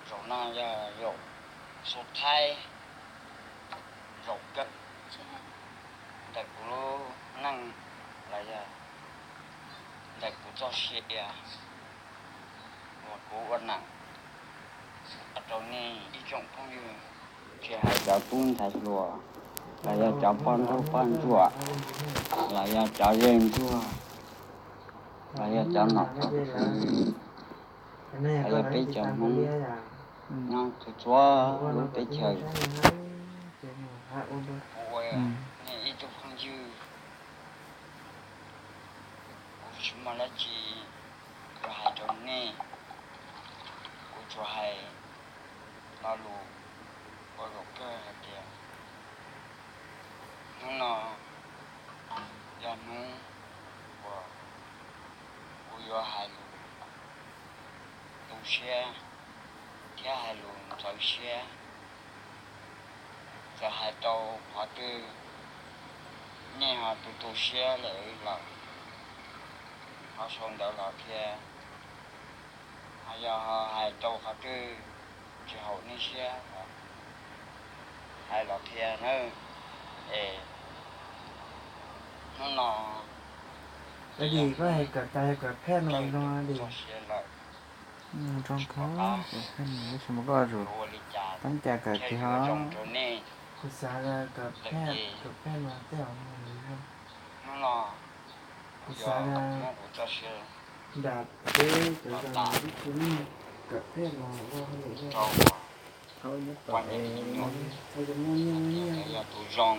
Zaum no yog zaum xub thaib, zaum kawg ntawm kuv lub neej los yog ntawm kuv txoj sia uas kuv ua neej rau nej ib tsoom phooj ywg, tsis hais cov tub ntxhais hluas los yog cov poj nrauj poj ntsuam los yog cov zej ntsuag los yog cov nom cov tswv los yog peb cov Hmoob nyob txhua txhua lub teb chaws. Kuv ua nej ib tug phooj ywg, kuv tsis muaj dab tsi yuav hais rau nej. Kuv tsuas hais lo lus ua zaum kawg hais tias hnub no yog hnub uas kuv yuav hais lus tu siab thiab hais lus ntxhov siab. Txawm hais rau qhov twg nej ho tu tu siab lawm los ho sau ntawv los qhia, ho yog ho hais rau qhov twg tsis haum nej siab los hais los qhia nawb. Es hnub no koj hais kom tas kom phej no no di. Tsis pom qab kuv ua li cas thiaj yuav zoo rau nej. Kuv xav kom phej no tej zaum hnub no kuv xav muab kuv txoj sia nram teb cov zos ib tug neeg kom phej no ua hauj lwm rau poj niam me nyuam, yog tus zoo.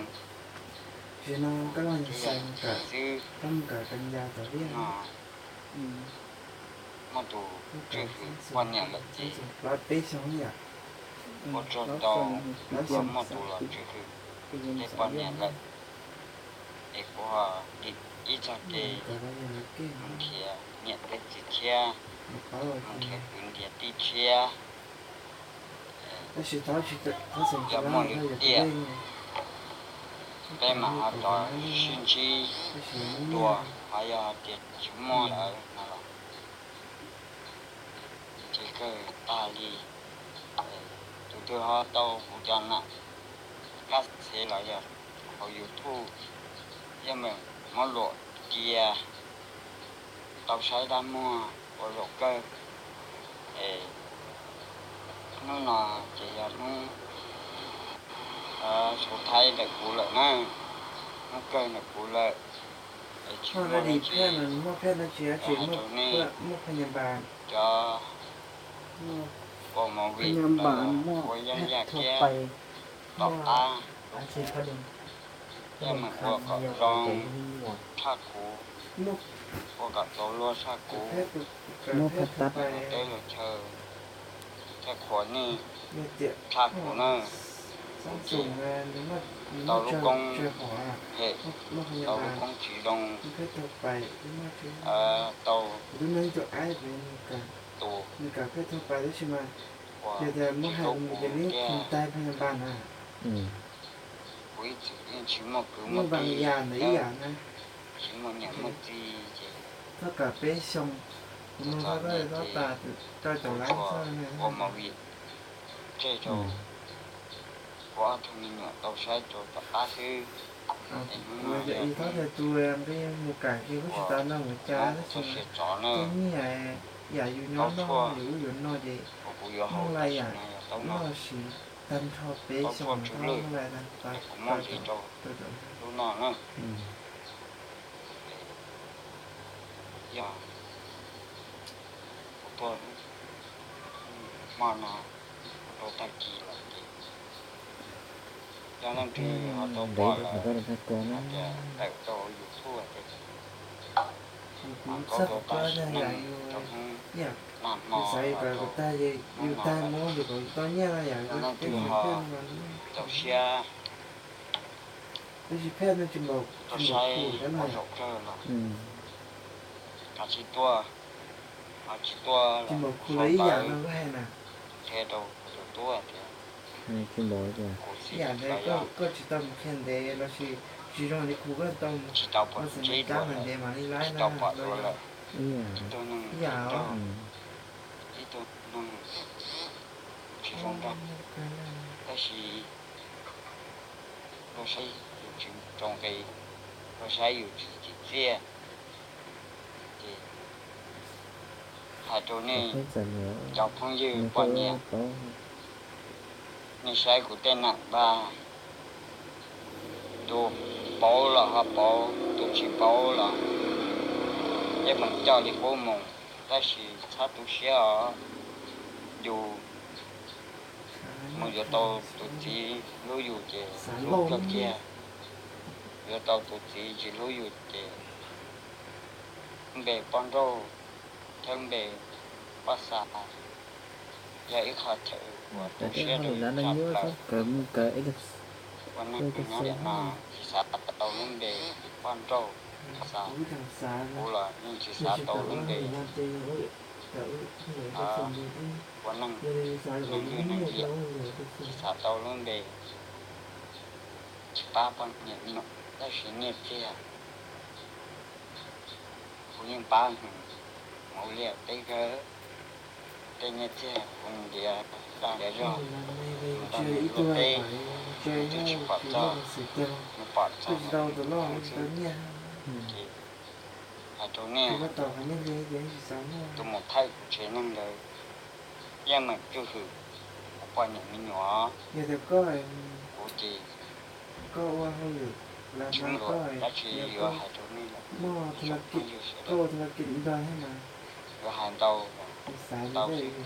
Tsis no koj los xav kom koj mus kom kas yas tom liaj no muaj tus tswj hwm poj niam lawm ces ua tsaug ntau, muaj tus los tswj hwm tej poj niam lawm. Es kuv ho dim ib txoj kev mus nrhiav niam thiab txiv thiab mus nrhiav kwv nrhiav tij thiab. Yog muaj lwm tiam peb mam ho rov sib ntsib dua, ho yog hais tias tsis muaj lawm no los ces kawg tag li. Tus twg ho tau kuv cov nam kab xev los yog hauv YouTube, yog meem muab luam cia tau saib dab muag ua zaum kawg. Es hnub no ces yog hnub xub thaib ntawm kuv lawm na, hnub kawg ntawm kuv lawm. Es tsis muaj dab tsi yuav hais rau nej cov ua movie los ua yeeb yaj kiab tom qab, yog meem ua kom zoo tshaj kuv, ua kom txaus luag tshaj kuv, teb luag chaw thiaj qhuas nej tshaj kuv na. Kuv ces tau lub koob hem, tau lub koob tsis zoo, tau tus uas tsis hlub kuv thiab. Kuv ib txwm yeej tsis muaj kwv muaj tij, tsis muaj niam muaj txiv ces txog thaum nej ces kuv tsuas ua movie tseg rau kuv ob tug me nyuam tau saib rau tom qab xwb. Es hnub no yog hnub uas muab txoj sia tso na, tau tshuaj uas kuv yuav haus tam sim no yog taub no, tau tshuaj tsw lwj, kuv muab ntxiv rau lub no na. Yog kuv tuaj hmo no rau tag kis lawm ces cov leej twg ho tau pom lawm hais tias tawm rau YouTube hais tias kuv txhaj kuv tag sim neej rau hnub nag hmo rau hnub no lawm. Cov leej twg ho rau siab rau saib ua zaum kawg los kav tsij tuaj, ho tsis tuaj los sau ntawv qhia rau kuv tus tub hais tias kuv xib los yog tsis tau pom ntsib dua lawm, tsis tau pom dua lawm. Ib tug neeg, ib tug neeg nrog, tab sis luag saib yus tsis tso nqi, luag saib yus tsis tsim txiaj, ces hais rau nej cov phooj ywg poj niam, nej saib kuv tej neem npaj, tus paub los ho paub, tus tsis paub los yeej meem coj li qub mus, tab sis txhob tu siab os. Yus mus yuav tau tus txiv hlub yus ces hlub kawg kiag, yuav tau tus txiv tsis hlub yus ces lub npe poj nrauj thiab lub npe poj xav yog ib qho chaw uas tu siab rau yus tshaj plaws. Ua neej nyob tiam no tsis xav tau lub npe poj nrauj poj xav, kuv los yeej tsis xav tau lub npe ua neej neeg liam, tsis xav tau lub npe tsis pab poj niam me nyuam, tab sis nyiaj txiag kuv yeej pab mus ua liaj teb kawg. Tej nyiaj txiag kuv ntiav dag ntiav zog mus rau nws luag teb, nws twb tsis pom txog, nws pom txog nws mus thawj xwb. Ces hais rau nej, tus mus thawj kuv tsev neeg ntawd yeej meem tswj hwm kuv poj niam me nyuam. Kuv ces tsis muaj dab tsi yuav hais rau nej lawm, ib tsoom phooj ywg sawv daws. Yuav hais ntau los ntau xwb,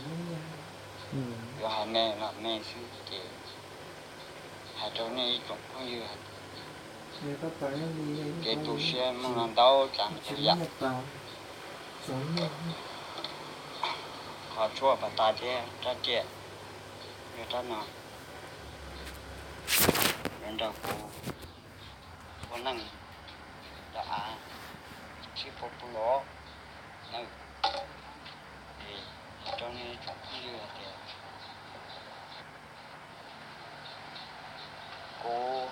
yuav hais me los me xwb ces hais rau nej ib tsoom phooj ywg hais tias kev tu siab muaj ntau tsav ntau yam. Qhov tshuaj pas tas thiab rab riam yog rab no, yuav nrog kuv ua neej rau av sib pab pw os nawb. Es hais rau nej tsoom phooj ywg hais tias kuv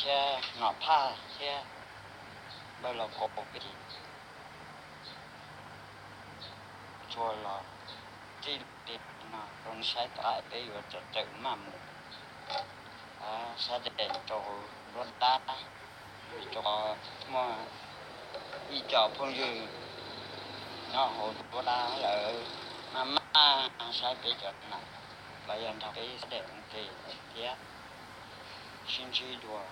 thiab Nom Phaj thiab Npawg Laus Kaus peb tsuas los txij li no rau nej saib tom qab peb yuav txawm tawm maj mus sab tes rau hauv nruab dab, vim rau qhov muaj ib co phooj ywg nyob hauv nruab dab lawm maj maj saib peb cov neem los yog nrog peb sab tes ntses thiab. Sib ntsib dua,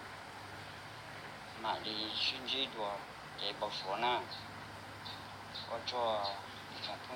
mam li sib ntsib dua kev npau suav na. Ua tsaug ib tsoom phooj